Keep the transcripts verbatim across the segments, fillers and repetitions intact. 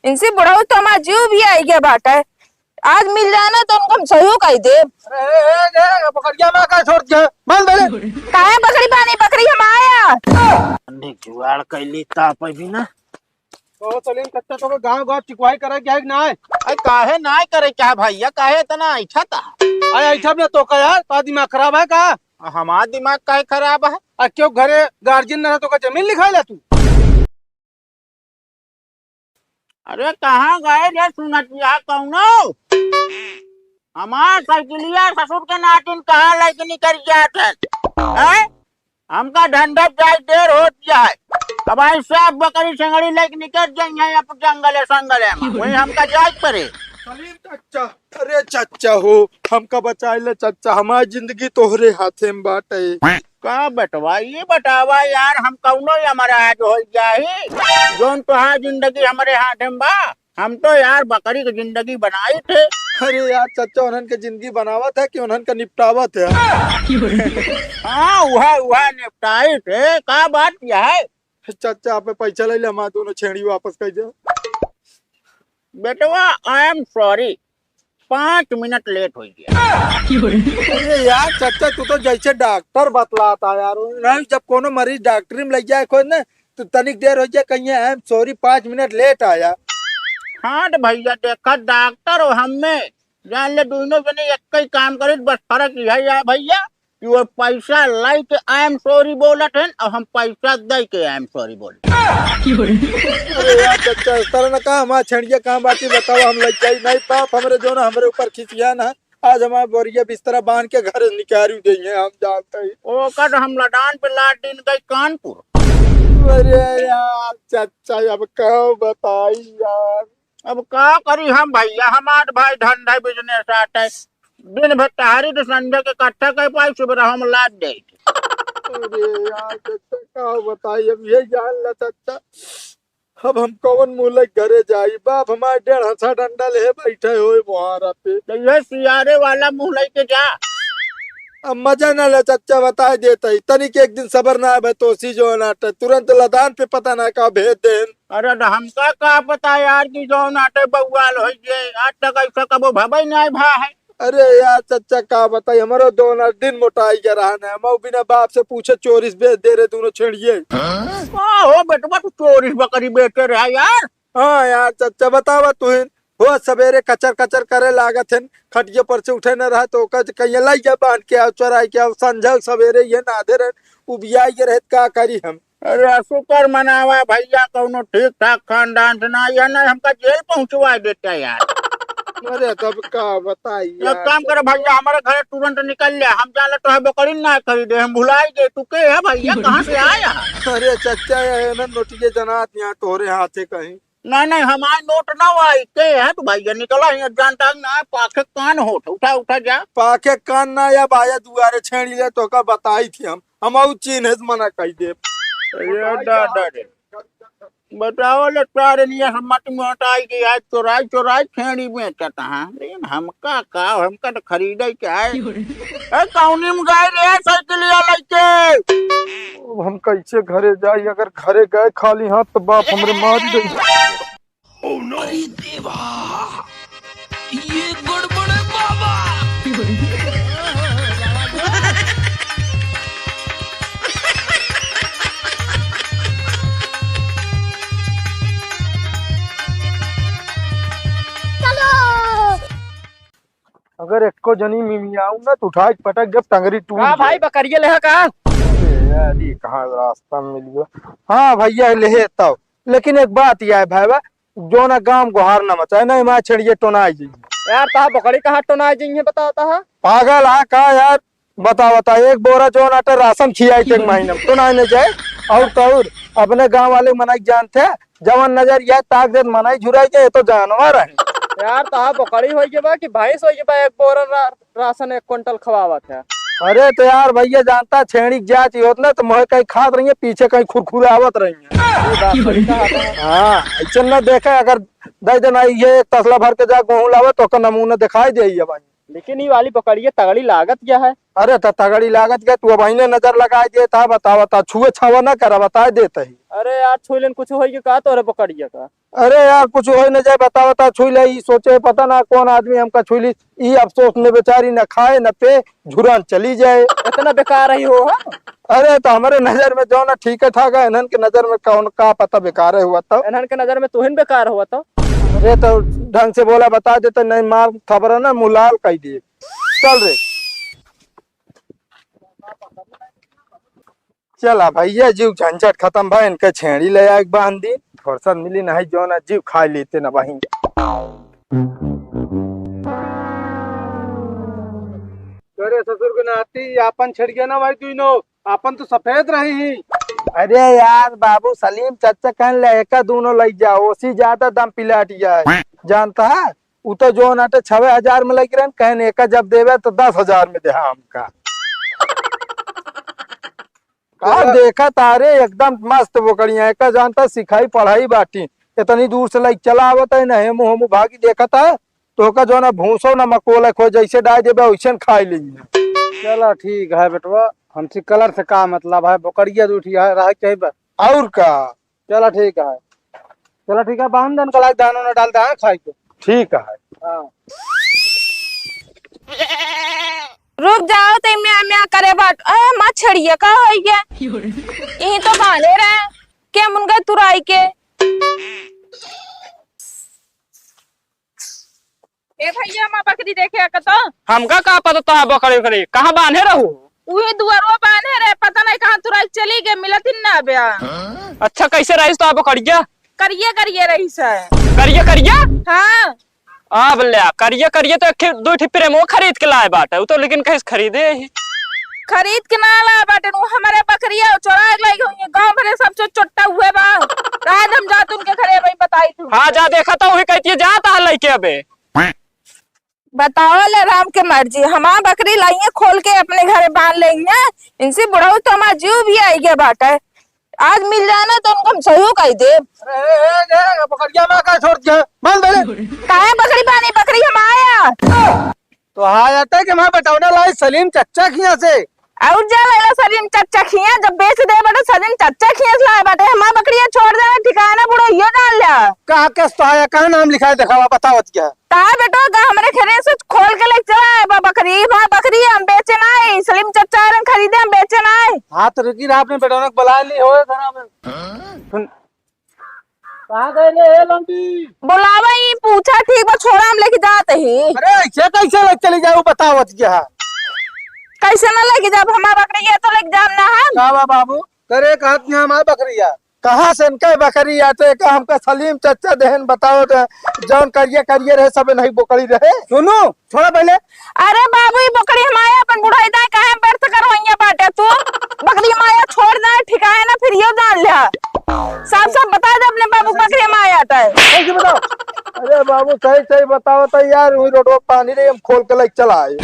इनसे बुढ़ऊ तो हमार जीव भी आई गया बाटे। आज मिल जाए ना तो उनको हम सही कही देब। अरे, ए, ए, ए, बकरिया में का छोड़ दिया? बांध दे। काहे बकरी बानी? बकरी हम आया। अन्ने जुगाड़ कैली ताप भी ना। तो सलीम चच्चा, तो गाँव गाँव चिकवाई करे क्या है कि नाय? अरे काहे नाय करे क्या भैया, काहे इतना ऐठा था? अरे ऐठा अपने तो का यार, का दिमाग खराब है का? हमार दिमाग काहे खराब है? आ क्यों घरे गार्जियन ना तो का जमीन लिखाई ला तू? अरे कहाँ गए रे सुनतिया कौनो? हमार साइकिलिया ससुर के नातिन कहाँ लेके निकल जात है? हैं? हमका धंधा जाए देर होत जाए। अब आई सब बकरी संगड़ी लेके निकल जाइए अब जंगले संगले में। वही हमका जाए पड़े। सलीम चच्चा, अरे चच्चा हो, हमका बचाई ले चच्चा, हमार जिंदगी तोहरे हाथे में बाटे। का बेटवा, ये बतावा यार, हम कौनो यमराज हो जाही, जौन तोहार जिंदगी हमरे हाथे में बा? हम तो यार बकरी के जिंदगी बनाई थे। अरे यार चच्चा, उन्हन के जिंदगी बनावत है कि उन्हन के निपटावत है? हाँ, उहा, उहा निपटाई थे। का बात यह है? चच्चा, आप पैसा ले ले, हमार दोनों छेड़ी वापस कर दे। बेटवा, I am sorry, पाँच मिनट लेट हो गया। अरे यार चच्चा, तू तो जैसे डॉक्टर बतलाता यार। नहीं, जब कोनो मरीज डॉक्टरी में ले जाए कोई ना, तो तनिक देर हो जाए, कहिए, "I am sorry, पाँच मिनट लेट आया।" हाँ तो भैया, देखा डॉक्टर हो हमें, जान ले दोनों जने एक ही काम करित, बस फर्क यही है भैया कि वो पैसा लाई के I am sorry बोलत हैं और हम पैसा दे के I am sorry बोलत हैं। अरे यार चच्चा, इस तरह ना कहा, हमार छेड़िया कहाँ बाटी बताओ, हम लग जाई नहीं बाप, हमरे जो ना हमरे ऊपर खिसिया ना, आज हमार बोरिया बिस्तरा बांध के घर निकाल देंगे, हम जानते हैं। ओकर हम लदान पे लाद दिन गई कानपुर। अरे यार चच्चा, अब का बताई यार। अब का करी हम भैया, हमार भाई धंधा बिजनेस आटे, दिन भर टहरी तो संझा के इकट्ठा कर पाई, सुबह हम लाद दे। अरे यार चच्चा, का बताई, अब ये जान ला चच्चा, अब हम कौन मुँह लग घरे जाई? बाप हमार डेढ़ हंसा डंडा ले बैठे होए मुहारा पे। तो ये सियारे वाला मुँह लेके जा। अब मजा ना ले चच्चा, बताए देत ही। तनिक एक दिन सबर ना आवे तो सी जो नाटे, तुरंत लदान पे पता ना का भेज देन। अरे तो हमका का पता यार कि जो नाटे बउआल हो जे, आज तक ऐसा कबो भबई नहीं भा है। अरे यार चच्चा का बताई, हमरो दोनों दिन मोटाई के रहन है, हम बिना बाप से पूछे चोरी से बेच दे रहे दोनों छेड़िए। का हो बेटवा, तू चोरी से बकरी बेचे रहा यार? हाँ यार चच्चा, बतावा तुहिन, हो सवेरे कचर कचर करे लागत हन, खटिये पर से उठे न रहा तो ओकर कहिए लाई जा बांध के आओ, चराई के आओ, संझा सवेरे ये नाधे रहन, उबियाई के रहत का करी हम। अरे शुक्र मनावा भैया, कौनो ठीक ठाक खानदान से ना, यह नहीं हमका जेल पहुंचवा देता यार। अरे तब का बताई एक यार। काम कर भैया, हमारे घरे तुरंत निकल ले, हम जान ले तो है बकरी ना खरीदे, हम भुलाई गए, तू के है भैया, कहाँ से आया? अरे चच्चा, ये ना नोटिये जनात यहाँ तोहरे हाथे कहीं। नहीं, नहीं, हमार नोट ना आई। के है तू भैया? निकला है, जानता ना है, पाखे कान होत। उठा, उठा जा। पाखे कान ना या बाया दुआरे छेड़ी ले, तोका बताई थी हम। हम आऊ चीन्हे से मना कई देब। अरे दादा रे। बताओ ले, तारे निया हम मत मोटाई के आज चोराई, चोराई छेड़ी बेचत हाँ। लेकिन हमका का, हमका तो खरीदे के है। ए, कौनी में गए रे साइकिलिया लइके? अब हम कैसे घरे जाई? अगर घरे गए खाली हाथ तो बाप हमरे मार दे। अरे देवा, ये गड़बड़ है बाबा। चलो। अगर एको जनी मिमियाऊ ना, तो उठा के पटक देब, टंगरी टूट का जाए। भाई, बकरिया लेहा का? अरे यार, ये कहाँ रास्ता में मिल गया? हाँ भैया, लेहे तब। लेकिन एक बात ये है भाई, जो ना गाँव गोहार ना मचाए, ना हमारे छेड़िए टोनाई जाइए। यार, तहा बकरी कहाँ टोनाई जाइए, बताओ तहा? पागल हा का यार? बता, बता, एक बोरा जौन आटा राशन खियाई थे एक महीना में, तो ना, नहीं जाए। और तो और, अपने गांव वाले मनई जानते हैं, जवन नजर यह ताक देत मनई झुराई के, ये तो जानवर है। यार, तहा बकरी होई के बा कि भैंस होई के बा, एक बोरा रा-, राशन एक क्विंटल खवावत है। अरे तो यार भैया, जानता छेड़ी के जात ही होत ना, तो मोहे कहीं खात रही है, पीछे कहीं खुरखुरावत रही है। ये बात सही कहा था। हाँ, ऐसे ना देखे, अगर दे देना, ये एक तसला भर के जा गेहूं लावे, तो ओकर नमूना दिखाई दे भाई। लेकिन ई वाली बकरिया तगड़ी लागत क्या है? अरे त तगड़ी लागत क्या, तू अब अहिने नजर लगाइ देत ह, बतावा त, छुए छावा न करा, बताइ देत ही। अरे यार, छुइलन कुछ होई के का तोरे बकरिया का? अरे यार, कुछ होइ न जाए, बतावा त, छुइ ले, ई सोचे पता ना कौन आदमी हमका छुइ ली, ई अफसोस न बेचारी न खाए न पे, झुरान चली जाए। इतना बेकार ही हो, हाँ? अरे, त हमरे नजर में जौन ठीक ठाक है, इन्हन के नजर में कौन का पता बेकार है हुआ तो। इन्हन के नजर में तुहिन बेकार हुआ तो। अरे, त ढंग से बोला, बताइ देत, नहीं मार थपरा ना, मुँह लाल कइ दिए। चल रे। चला भइया, जीव झंझट खतम भा, इनके छेड़ी ले आए के बांध दी, फुर्सत मिली नहीं, जौन जीव खाइ लेते ना वहीं। अरे ससुर के नाती, आपन छेड़िया ना भाई, दुइनो आपन तो सफेद रही ही। अरे यार बाबू, सलीम चच्चा कहन ले एका दूनो लइ जा, ओसी ज्यादा दम पिलाटिया है। जानता है, उ तो जौन आटे छवे हजार में लइ रहन, कहन एका जब देवे तो दस हजार में देहा हमका। का देखा तारे, एकदम मस्त बोकड़िया, एका जानता सिखाई पढ़ाई बाटी। इतनी दूर से लइ चला आवत है, ना हेमू हेमू भागी देखत है, तो ओका जौन है भूसो ना मकोला खो, जैसे डाइ देबे वैसे न खाइ लेइहैं। चला ठीक है बेटवा, हमसे कलर से का मतलब है, बोकड़िया दू ठिया है, रहे के चाहिए बस। और का? चला ठीक है, चला ठीक है, बांध देन कला दाना ना डाल दे, हाँ, खाई के। ठीक है। हाँ। रुक जाओ, ते म्या म्या करे बाट। ए, माँ छेड़िया का होई गया? यही तो बांधे रहे, के मुनगा तुराई के। ए भइया, हमार बकरी देखे आ कतो। हमका का पता तोहार बकरी उकरी कहाँ बान्हे रहू? उही दुआरो बान्हे रहे, पता नहीं कहाँ तुराई चली गए, मिलत ही ना बया। अच्छा, कैसे रहीस तोहार बकरिया? करिए करिए रहीस है। करिए करिए? हाँ। अब ल्या, करिए करिए तो एक ठे, दो ठे प्रेमो खरीद के लाए बाटे, उ तो लेकिन कहीं से खरीदे ही। खरीद के ना लाए बाटे, उ हमारे बकरिया चोरा के लाई गई, गाँव भरे सब चो-, चोट्टा हुए बा। रात हम जात उनके घरे वही बताई तू। हाँ, जा देखा तो वही कहती है, जा तहार लइके अबे। बताओ ले राम के मर्जी, हमार बकरी लाइए खोल के अपने घरे बांध लेइए, इनसे बुढ़ऊ तो हमार जीव भी आई गया बाटे। आज मिल जाए ना तो उनको हम सही कह दे। अरे, ए, ए, ए, बकरिया माँ का छोड़ दिया, बांध दे ले। काहे बकरी बांधी, बकरी हम आया। तो हाँ, आता है कि हमारे बटौना लाई सलीम चच्चा खिया से। और जा लेला सलीम चच्चा खिया, जब बेच दे बाटे सलीम चच्चा खिया से लाए बाटे, हमार बकरिया छोड़ दे, ठिकाना बुढ़ो यो डाल ला। कहाँ के सहाया, कहाँ नाम लिखा है, दिखावा, बतावत क्या? ता बेटो, गा हमरे घरे से खोल के ले चला है बा-, बकरी, हमार बकरी हम बेचे ना है, सलीम चच्चा रन खरीदे, हम बेचे ना है। हाँ, तो रुकी रहा, अपने बेटौना को बुला ली हो घर में। सुन, कहाँ गए रे, ए लंबी? बुलावा ही, पूछा ठीक बा, छोड़ा, हम लेके जात ही। अरे, ऐसे कैसे ले चली जाऊ, बतावत क्या? कैसे ना लेके जाब, हमार बकरिया तो लेके जाब ना हम। का बा बाबू? करे कहत नहीं हमार बकरिया। कहाँ से इनका बकरी आते का? हमका सलीम चच्चा देहन बताओ तो, जौन करिए करिए रहे, सब नहीं बोकड़ी रहे। सुनो, छोड़ा पहले। अरे बाबू, ई बोकड़ी हमारे अपन बुढ़ाई दाई काहे व्यर्थ करवइया बाटे तू? बकरी माया छोड़ दे, ठिकाए ना फिर यो जान लिया। साफ साफ बता दे अपने बाबू, बकरी माया आटा है। सही से बताओ। अरे बाबू, सही सही बताओ तो यार, वही रोडवा पानी रे, हम खोल के लेके चला आए।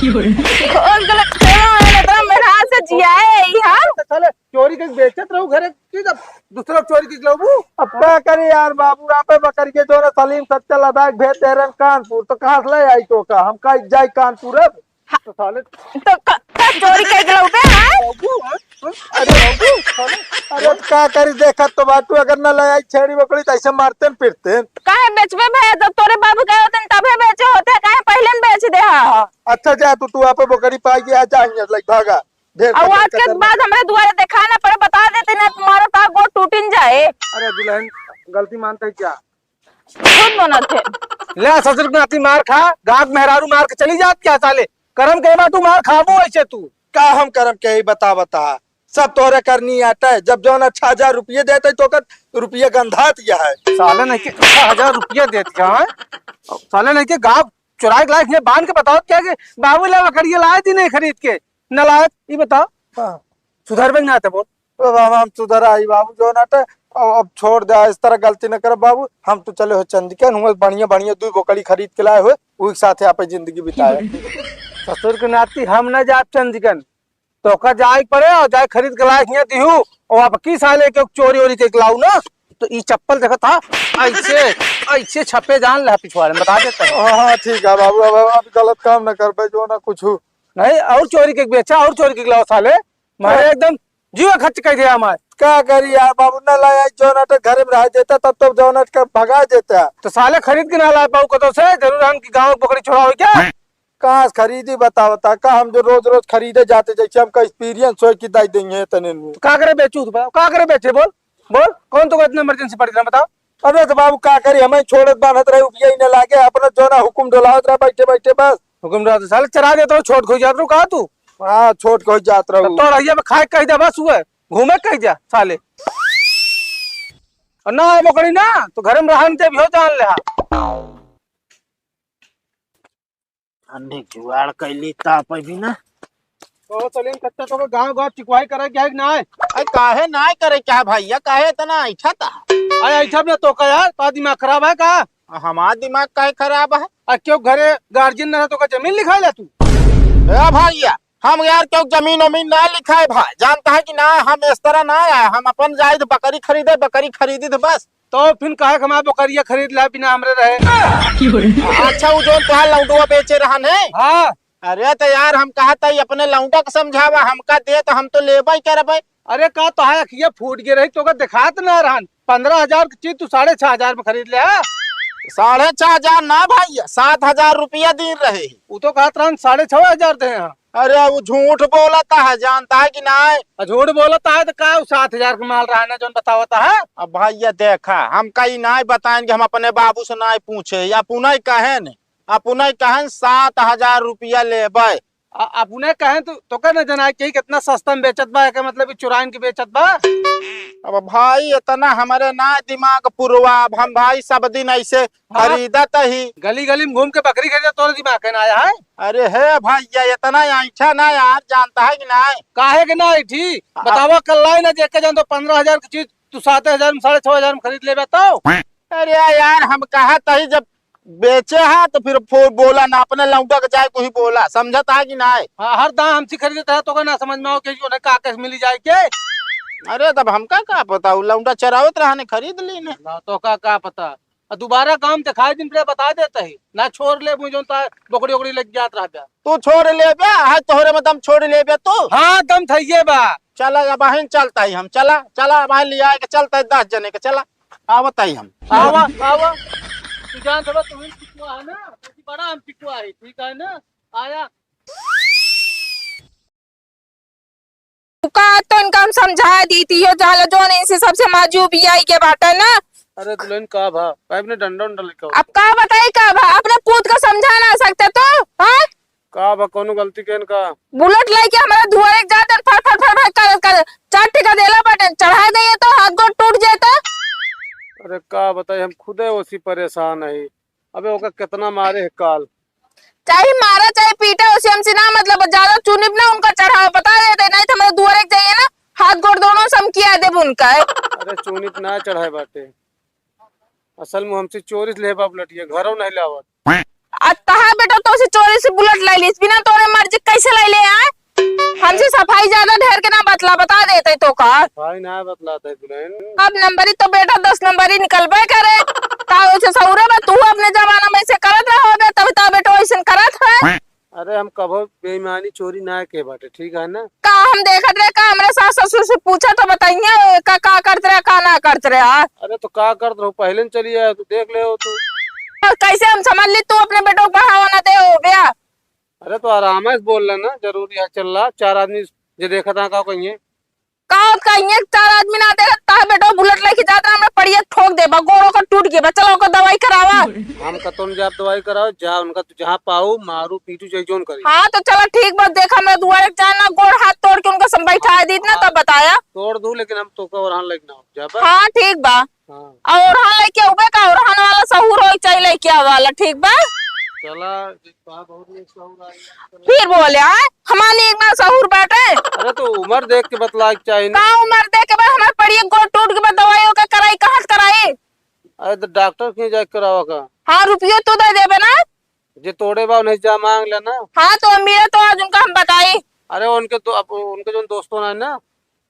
खोल के लेके चला आए, इतना मेरा से जिया है ई हाल। साले चोरी के बेचत रहू घरे की, जब दूसरा चोरी के लबू। अब का करे यार बाबू, आपे बकरी के जोरे सलीम सच्चा लद्दाख भेज दे रहे कानपुर, तो कहाँ से ले आई तो का? हम का जाई कानपुर अब? तो साले तो क-, का चोरी के लबू बे, हाँ? बाबू, हाँ? हाँ? अरे बाबू, साले, अरे तो का करी, देखत तो बाटू, अगर ना ले आई छेड़ी बकरी तो ऐसे मारते न पीटते। काहे बेचबे भैया, जब तोरे बाबू गए होते न तबे बेचे होते, काहे पहले न बेच दे हा? अच्छा जा तू, तू आपे बकरी पाई गया, जा हियां से लई भागा। ढेर अब आज के बाद हमरे दुआरे देखाए ना पड़े, बता देते ना, तुम्हारा तो गोड़ टूटिन जाए। अरे दुल्हन, गलती मानता है क्या? खुद बनत है। ले ससुर के नाती मार खा, गांव के मेहरारू मार के चली जात क्या साले? करम के बा तू मार खाबू ऐसे तू। का हम करम के ही बता बता, सब तोहरे करनी आटे। जब जौन छह हजार रुपये देते तो कर रुपये गंधात गया है। साले नहीं के छह हजार रुपये देत क्या है? साले नहीं के गांव चुराए के लायक है, बांध के बताओ क्या कि बाबू ला बकरिया लाए थी नहीं खरीद के, न लाए, ये बताओ। हाँ। सुधरबे ना ते बोल। ओ बाबा, हम सुधर आई बाबू, जो ना ते, अब, अब छोड़ दे, इस तरह गलती न कर बाबू। हम तो चले हो चंदिकन, हुआ बढ़िया बढ़िया दो बोकड़ी खरीद के लाए हो, उही के साथे आपे जिंदगी बिताए। ससुर के नाती हम न जाब चंदिकन, तोका जाए के पड़े और जाए खरीद के लाए हियां दिहू, और अब की साले के चोरी ओरी के लाऊ ना। तो ई चप्पल देखत हा, ऐसे, ऐसे छपे जान ले पिछवाड़े में, बता देता है। हाँ, हाँ, ठीक है बाबू, अब, अब गलत काम न करबे, जो ना कुछ। नहीं, और चोरी के बेचा, और चोरी के लाओ साले, मारे हाँ। एकदम जीवा खर्च कर दिया हमार। का करी यार बाबू, ना लाया, जो ना तो घर में रह देता, तब तो जो ना का भगा देता। तो साले खरीद के ना ला पाऊ कतो से, जरूर हम कि गाँव के बकरी छोड़ा हो क्या? कहाँ से खरीदी बतावता? का हम जो रोज रोज खरीदे जाते, जैसे हमका experience होए कि दाई देंगे तने में। तो का करे बेचू तू? का करे बेचे? बोल, बोल, कौन तो इतना emergency पड़ गया, बताओ। अरे तो बाबू का करी, हमें छोड़त बांधत रहे, उपया ही न लागे, अपना जो ना हुकुम डोलावत रहे बैठे बैठे बस। हुकुम डोलावत, साले चरा देता हूँ, छोट खो जात रहू का तू? हाँ, छोट खो जात रहू। तो रहिया में खाए कह दे बस, हुए घूमे कह दे साले। और ना आए बकरी ना, तो घर में रहन दे भी हो जान ले हा। अन्ने जुगाड़ कैली ता पे भी ना। ओ सलीम, कच्चा तो गाँव गाँव चिकवाई करे क्या है कि नाय? अरे काहे नाय करे क्या है भैया, काहे इतना ऐठा ता? अरे ऐठा भी तो का यार, का दिमाग खराब है का? हमार दिमाग काहे खराब है? आ क्यों घरे गार्जियन ना तो का जमीन लिखाई ला तू? ए भैया, हम यार क्यों जमीन वमीन ना लिखाए भाई, जानता है कि ना, हम इस तरह ना आए, हम अपन जाए तो बकरी खरीदे, बकरी खरीदी तो बस। तो फिर काहे के हमार बकरिया खरीद ला बिना हमरे रहे? अच्छा, वो जोन तोहार लौंडवा बेचे रहन है? हाँ। अरे तो यार, हम कहा था, अपने लौंडा के समझावा, हमका दे तो हम तो लेबे ही करबे। अरे का तोहार अखिया फूट गए रही, तोका दिखात ना रहन? पन्द्रह हजार की चीज तू साढ़े छह हजार में खरीद ले, हाँ? साढ़े छह हजार ना भाई, सात हजार रुपया दिन रहे। वो तो कहत रहन साढ़े छह हजार दे, हाँ। अरे, वो झूठ बोलता है, जानता है कि नाय? आ, झूठ बोलता है तो का, वो सात हजार का माल रहा ना, जोन बतावता है? अब भैया देखा, हम कहीं नाय बताएन कि हम अपने बाबू से नाय पूछे, या पुनः कहेन, आ पुनः कहेन सात हजार रुपया लेबे। आ, आ पुनः कहेन तो, तो का न जनाए कि कितना सस्ता में बेचत बा, एकर मतलब कि चुराइन के बेचत बा? अब भाई, इतना हमरे ना दिमाग पुरवा, अब हम भाई सब दिन ऐसे हाँ। खरीदत ही। गली गली में घूम के बकरी खरीदे, तोर दिमाग के ना आया है? अरे हे भैया, इतना ऐंठा ना यार, जानता है कि नहीं? काहे के ना ऐंठी? आ- बतावा, कल लाई ना, जेके जान तो पन्द्रह हजार की चीज तू सात हजार में, साढ़े छह हजार में खरीद लेबे तो। अरे यार, हम कहा तही जब बेचे हा तो फिर फो-, बोला ना, अपने लौंडा के जाए को ही बोला, समझत है कि नहीं? हाँ, हर दाम हमसे खरीदत है तो का ना समझ में आओ कि उन्हें का कैसे मिली जाए के? अरे तब हमका का पता, वो लौंडा चरावत रहा ने, खरीद ली ने। ना तो का, का पता। आ दोबारा काम दिखाई दिन पे बता देता ही। ना छोड़ ले, मुझे जोन ता बोकड़ी ओकड़ी लग जात रहा बे। तू छोड़ ले बे, हाय तोहरे में दम छोड़ ले बे तू। हाँ, दम थइये बा। चला, अब बहन चलता ही हम, चला, चला, अब बहन लिया के चलता है दस जने के, चला, आवत ही हम। आवा, आवा। तू जान सब तुम चिकुआ है ना, बड़ा हम चिकुआ है, ठीक है ना? आया। का तो इनका हम समझा दी थी, यो जान लो, जोन इनसे सबसे माजू बियाई के बाटे ना। अरे दुल्हन का भा, पाइप ने डंडा उंडा लेके आओ। अब का बताई का भा, अपने पूत का समझा ना सकते तू, हाँ? का भा, कौनो गलती के इनका? बुलेट लेके हमारा धुआरे के जाते फर फर फर फर कर कर चार टिका देला बाटे, चढ़ा दे ये तो हाथ गोड़ टूट जाता। अरे का बताई, हम खुदे ओसी परेशान है। अबे ओका कितना मारे है काल। चाहे मारा चाहे पीटा, उसे हमसे ना मतलब, ज्यादा चुनिप ना उनका चढ़ावा, बता देते, नहीं तो हमारे दुआरे के जाइए ना, हाथ गोड़ दोनों से हम किया देब उनका। अरे चुनिप ना चढ़ाए बाटे, असल में हमसे चोरी से ले बाप लटिया, घरों नहीं लावत। आ तहा बेटा तो से चोरी से बुलेट ले लीस, बिना तोरे मर्जी कैसे ले ले आए? हमसे सफाई ज्यादा ढेर के ना बतला, बता देते तो का। भाई ना बतलाता है दुल्हन। अब नंबरी तो बेटा दस नंबरी निकलबे करे। का उसे सौरे बा, तू अपने जमाना में से करत रहो बे, तब तो बेटा वैसन करत है। अरे हम कभो बेईमानी चोरी ना के बाटे, ठीक है ना? का हम देखत रहे का, हमरे सास ससुर से पूछा तो बताइए का, का करत रहे, का ना करत रहे, हाँ? अरे तो का करत रहो, पहले न चली आए, तू देख ले हो तू। और कैसे हम समझ ली तू अपने बेटों को पढ़ावा ना दे हो बे? अरे तो आराम से बोल लेना, जरूरी है, चल रहा, चार आदमी जे देखत है का कहिए। का कहिए, चार आदमी ना देखत, ता बेटो बुलेट लेके जात रहा, हमरा पड़िया ठोक देबा, गोड़ों का टूट गया बा, चलो ओकर दवाई करावा। हम कतों जाब दवाई कराओ, जा उनका तू जहाँ पाऊ, मारू, पीटू, चाहे जोन करी। हाँ तो चलो ठीक बा, देखा मैं दुआरे के जाए ना, गोड़ हाथ तोड़ के उनका सब बैठा दीत ना, हाँ, तब बताया। तोड़ दू, लेकिन हम तोका ओरहान लेके ना जाबा। हाँ ठीक बा। हाँ। और ओरहान लेके आउबे का, ओरहान वाला सहूर होई चाहे लेके आवाला, ठीक बा? चला, ठीक बा, बहुत नीक सहूर आई। फिर बोले, आय, हमार नीक ना सहूर बाटे। अरे तो उम्र देख के बतलाए के चाही ना। का उम्र देख के बा, हमार पड़िए गोड़ टूट के बा, दवाई ओकर कराई, कहाँ से कराई? अरे तो डॉक्टर के जाके करावा का। हाँ, रुपयो तू दे देबे ना। जे तोड़े बा, उन्हें जा मांग लेना। हाँ, तो अमीर है तो आज उनका हम बताई। अरे उनके दो-, अब उनके जो दोस्तों ना है ना,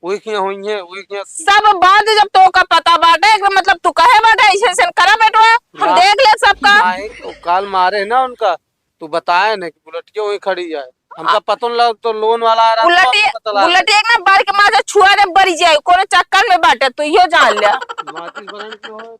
वही किया हुई है, वही किया। सब बात जब तोका पता बाटे, एकरे मतलब तू कहे बाटे, ऐसे ऐसे करा बेटवा, हम हाँ। देख ले सबका। नहीं, वो काल मारे है ना उनका, तू बताए ना कि बुलेटिया वहीं खड़ी है। हमका पता न लगा, तो लोन वाला आ रहा, तो बुलेटिया, हमका पता लगा। बुलेटिया एक ना बार के मारे छुआ दे बरी जाए, कोनो चक्कर में बाटे, तू इहो जान ले। माचिस बरन के हो,